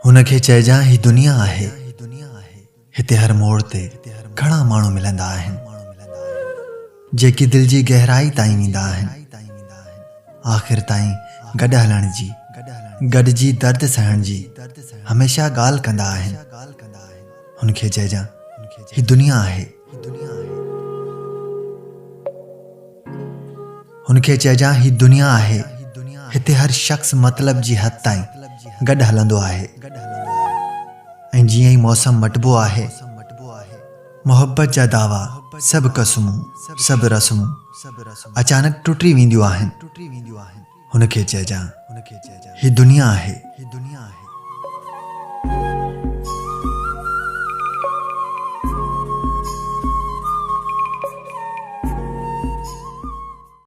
هن کي چئجان هي دنيا آهي. هتي هر موڙ تي گهڻا ماڻهو ملندا آهن. جيڪي دل جي گهرائي تائين ويندا آهن. آخر تائين گڏ هلڻ جي، گڏجي درد سهڻ جي هميشه ڳالهه ڪندا آهن. هن کي چئجان هي دنيا آهي. هن کي چئجان هي دنيا آهي. هتي هر شخص مطلب جي حد تائين گڏ هلندو آهي ۽ جيئن ئي موسم مٽبو آهي، محبت جا دعويٰ، سڀ قسمون، سڀ رسمون اچانڪ ٽٽي وينديون آهن. هن کي چئجان هي دنيا آهي.